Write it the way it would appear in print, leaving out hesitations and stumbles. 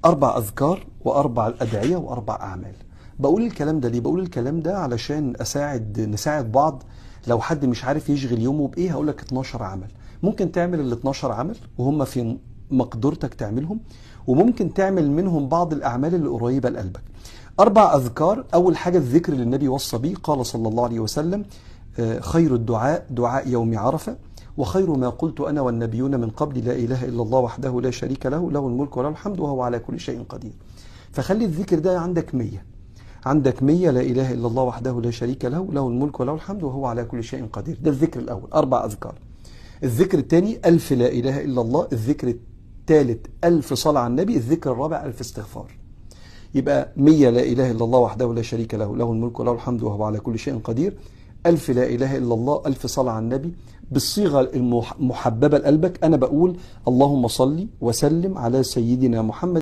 4 أذكار وأربع أدعية وأربع أعمال. بقول الكلام ده ليه؟ بقول الكلام ده علشان نساعد بعض. لو حد مش عارف يشغل يومه بإيه، هقول لك 12 عمل. ممكن تعمل ال 12 عمل وهم في مقدرتك تعملهم، وممكن تعمل منهم بعض الأعمال اللي قريبة لقلبك. 4 أذكار. أول حاجة الذكر اللي النبي وصى بيه، قال صلى الله عليه وسلم: خير الدعاء دعاء يوم عرفة، وخير ما قلت أنا والنبيون من قبل لا إله إلا الله وحده لا شريك له، له الملك وله الحمد وهو على كل شيء قدير. فخلي الذكر ده عندك 100، عندك 100 لا إله إلا الله وحده لا شريك له، له الملك وله الحمد وهو على كل شيء قدير. ده الذكر الأول، 4 أذكار. الذكر الثاني 1000 لا إله إلا الله. الذكر الثالث 1000 صلاة على النبي. الذكر الرابع 1000 استغفار. يبقى 100 لا إله إلا الله وحده لا شريك له، له الملك وله الحمد وهو على كل شيء قدير، 1000 لا إله إلا الله، 1000 صلاة على النبي، بالصيغة المحببة لقلبك. أنا بقول اللهم صل وسلم على سيدنا محمد.